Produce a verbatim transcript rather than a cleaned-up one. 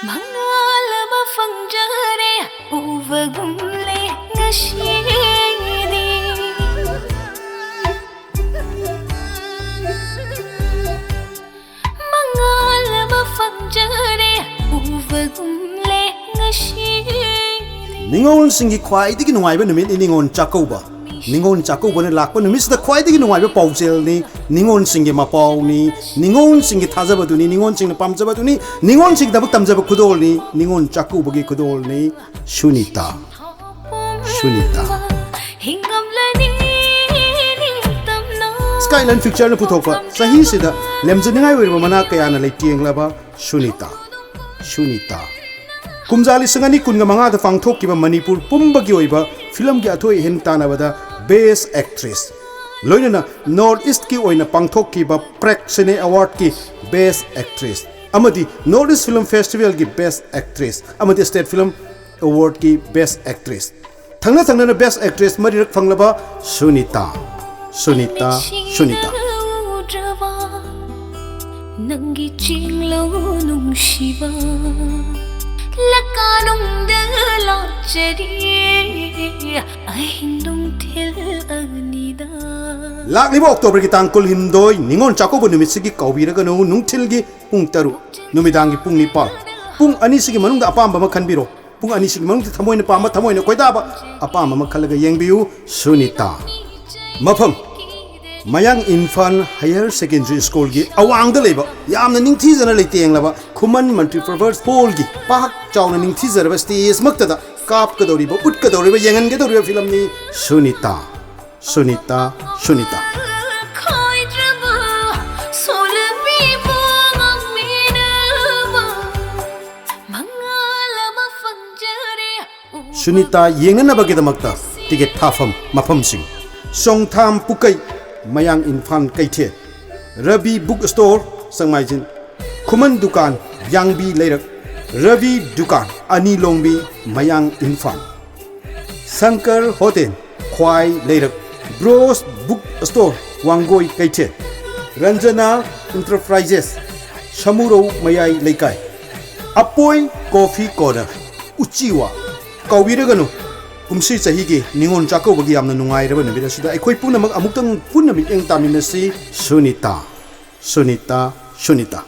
ꯃꯉꯥꯜ ꯑꯃ ꯐꯪꯖꯔꯦ, ꯎꯕꯒꯨꯝꯂꯦ ꯉꯁꯤꯗꯤ꯫ ꯃꯉꯥꯜ ꯑꯃ ꯐꯪꯖꯔꯦ, ꯎꯕꯒꯨꯝꯂꯦ ꯉꯁꯤꯗꯤ꯫ ꯅꯤꯉꯣꯜꯁꯤꯡꯒꯤ ꯈ꯭ꯋꯥꯏꯗꯒꯤ ꯅꯨꯡꯉꯥꯏꯕ ꯅꯨꯃꯤꯠꯅꯤ ꯅꯤꯉꯣꯜ ꯆꯥꯛꯀꯧꯕ꯫ ꯅꯤꯉꯣꯜ ꯆꯥꯛꯀꯧꯕꯅ ꯂꯥꯛꯄ ꯅꯨꯃꯤꯠꯁꯤꯗ ꯈ꯭ꯋꯥꯏꯗꯒꯤ ꯅꯨꯡꯉꯥꯏꯕ ꯄꯥꯎꯖꯦꯜꯅꯤ, ꯅꯤꯉꯣꯜꯁꯤꯡꯒꯤ ꯃꯄꯥꯎꯅꯤ, ꯅꯤꯉꯣꯜꯁꯤꯡꯒꯤ ꯊꯥꯖꯕꯗꯨꯅꯤ, ꯅꯤꯉꯣꯜꯁꯤꯡꯅ ꯄꯥꯝꯖꯕꯗꯨꯅꯤ, ꯅꯤꯉꯣꯜꯁꯤꯡꯒꯤꯗꯃꯛ ꯇꯝꯖꯕ ꯈꯨꯗꯣꯜꯅꯤ, ꯅꯤꯉꯣꯜ ꯆꯥꯛꯀꯧꯕꯒꯤ ꯈꯨꯗꯣꯜꯅꯤ꯫ ꯁꯨꯅꯤꯇꯥ, ꯁꯨꯅꯤꯇꯥ꯫ ꯁ꯭ꯀꯥꯏꯂꯥꯏꯟ ꯄꯤꯛꯆꯔꯅ ꯄꯨꯊꯣꯛꯄ ꯆꯍꯤꯁꯤꯗ ꯂꯦꯝꯖꯅꯤꯡꯉꯥꯏ ꯑꯣꯏꯔꯕ ꯃꯅꯥ ꯀꯌꯥꯅ ꯂꯩꯇꯦꯡꯂꯕ ꯁꯨꯅꯤꯇꯥ, ꯁꯨꯅꯤꯇꯥ꯫ ꯀꯨꯝꯖꯥ ꯂꯤꯁꯤꯡ ꯑꯅꯤ ꯀꯨꯟꯒ ꯃꯉꯥꯗ ꯄꯥꯡꯊꯣꯛꯈꯤꯕ ꯃꯅꯤꯄꯨꯔ ꯄꯨꯝꯕꯒꯤ ꯑꯣꯏꯕ ꯐꯤꯂꯝꯒꯤ ꯑꯊꯣꯏ ꯑꯍꯦꯟ ꯇꯥꯟꯅꯕꯗ Best Actress, ꯂꯣꯏꯅꯅ North East ꯀꯤ ꯑꯣꯏꯅ ꯄꯥꯡꯊꯣꯛꯈꯤꯕ Prag Cine Award ꯀꯤ Best Actress ꯑꯃꯗꯤ North East Film Festival ꯒꯤ Best Actress ꯑꯃꯗꯤ State Film Award ꯀꯤ Best Actress, ꯊꯪꯅ ꯊꯪꯅꯅ Best Actress ꯃꯔꯤꯔꯛ ꯐꯪꯂꯕ ꯁꯨꯅꯤꯇꯥ, ꯁꯨꯅꯤꯇꯥ, ꯁꯨꯅꯤꯇꯥ꯫ ꯎꯗ꯭ꯔꯕ ꯅꯪꯒꯤ ꯆꯤꯡꯂꯧ ꯅꯨꯡꯁꯤꯕ ꯂꯀꯥꯅꯨꯡꯗ ꯂꯥꯛꯆꯔꯤ ꯑꯍꯤꯡ ꯅꯨꯡꯊꯤꯜ ꯑꯅꯤꯗ꯫ ꯂꯥꯛꯂꯤꯕ ꯑꯣꯛꯇꯣꯕꯔꯒꯤ ꯇꯥꯡ ꯀꯨꯟꯍꯨꯝꯗꯣꯏ, ꯅꯤꯉꯣꯜ ꯆꯥꯛꯀꯧꯕ ꯅꯨꯃꯤꯠꯁꯤꯒꯤ ꯀꯥꯎꯕꯤꯔꯒꯅꯨ, ꯅꯨꯡꯊꯤꯜꯒꯤ ꯄꯨꯡ ꯇꯔꯨꯛ, ꯅꯨꯃꯤꯗꯥꯡꯒꯤ ꯄꯨꯡ ꯅꯤꯄꯥꯜ, ꯄꯨꯡ ꯑꯅꯤꯁꯤꯒꯤ ꯃꯅꯨꯡꯗ ꯑꯄꯥꯝꯕ ꯑꯃ ꯈꯟꯕꯤꯔꯣ꯫ ꯄꯨꯡ ꯑꯅꯤꯁꯤꯒꯤ ꯃꯅꯨꯡꯗ ꯊꯃꯣꯏꯅ ꯄꯥꯝꯕ, ꯊꯃꯣꯏꯅ ꯈꯣꯏꯗꯥꯕ ꯑꯄꯥꯝꯕ ꯑꯃ ꯈꯜꯂꯒ ꯌꯦꯡꯕꯤꯌꯨ꯫ ꯁꯨꯅꯤꯇꯥ꯫ ꯃꯐꯝ: ꯃꯌꯥꯡ ꯏꯝꯐꯥꯜ ꯍꯥꯌꯔ ꯁꯦꯀꯦꯟꯗꯔꯤ ꯁ꯭ꯀꯨꯜꯒꯤ ꯑꯋꯥꯡꯗ ꯂꯩꯕ ꯌꯥꯝꯅ ꯅꯤꯡꯊꯤꯖꯅ ꯂꯩꯇꯦꯡꯂꯕ ꯈꯨꯃꯟ ꯃꯜꯇꯤꯄꯔꯄꯁ ꯍꯣꯜꯒꯤ ꯄꯥꯛ ꯆꯥꯎꯅ ꯅꯤꯡꯊꯤꯖꯔꯕ ꯁ꯭ꯇꯦꯖꯃꯛꯇꯗ ꯀꯥꯞꯀꯗꯧꯔꯤꯕ, ꯎꯠꯀꯗꯧꯔꯤꯕ, ꯌꯦꯡꯍꯟꯒꯗꯧꯔꯤꯕ ꯐꯤꯂꯝꯅꯤ ꯁꯨꯅꯤꯇꯥ, ꯁꯨꯅꯤꯇꯥ, ꯁꯨꯅꯤꯇꯥ꯫ ꯁꯨꯅꯤꯇꯥ ꯌꯦꯡꯅꯅꯕꯒꯤꯗꯃꯛꯇ ꯇꯤꯀꯦꯠ ꯊꯥꯐꯝ ꯃꯐꯝꯁꯤꯡ: ꯆꯣꯡꯊꯥꯝ ꯄꯨꯀꯩ, ꯃꯌꯥꯡ ꯏꯝꯐꯥꯜ ꯀꯩꯊꯦꯜ, ꯔꯕꯤ ꯕꯨꯛ ꯁ꯭ꯇꯣꯔ, ꯆꯪꯃꯥꯏꯖꯤꯟ, ꯈꯨꯃꯟ ꯗꯨꯀꯥꯟ, ꯌꯥꯡꯕꯤ ꯂꯩꯔꯛ, ꯔꯕꯤ ꯗꯨꯀꯥꯟ, ꯑꯅꯤ ꯂꯣꯡꯕꯤ, ꯃꯌꯥꯡ ꯏꯝꯐꯥꯜ꯫ ꯁꯪꯀꯔ ꯍꯣꯇꯦꯜ, ꯈ꯭ꯋꯥꯏ ꯂꯩꯔꯛ, ꯕ꯭ꯔꯣꯁ ꯕꯨꯛ ꯁ꯭ꯇꯣꯔ, ꯋꯥꯡꯒꯣꯏ ꯀꯩꯊꯦꯜ, ꯔꯟꯖꯅꯥ ꯏꯟꯇꯔꯄ꯭ꯔꯥꯏꯖꯦꯁ, ꯁꯃꯨꯔꯧ ꯃꯌꯥꯏ ꯂꯩꯀꯥꯏ, ꯑꯄꯣꯏ ꯀꯣꯐꯤ ꯀꯣꯔꯅꯔ, ꯎꯆꯤꯋꯥ꯫ ꯀꯥꯎꯕꯤꯔꯒꯅꯨ, ꯀꯨꯝꯁꯤ ꯆꯍꯤꯒꯤ ꯅꯤꯉꯣꯜ ꯆꯥꯛꯀꯧꯕꯒꯤ ꯌꯥꯝꯅ ꯅꯨꯡꯉꯥꯏꯔꯕ ꯅꯨꯃꯤꯠ ꯑꯁꯤꯗ ꯑꯩꯈꯣꯏ ꯄꯨꯝꯅꯃꯛ ꯑꯃꯨꯛꯇꯪ ꯄꯨꯟꯅ ꯃꯤꯠꯌꯦꯡ ꯇꯥꯃꯤꯟꯅꯁꯤ꯫ ꯁꯨꯅꯤꯇꯥ, ꯁꯨꯅꯤꯇꯥ, ꯁꯨꯅꯤꯇꯥ꯫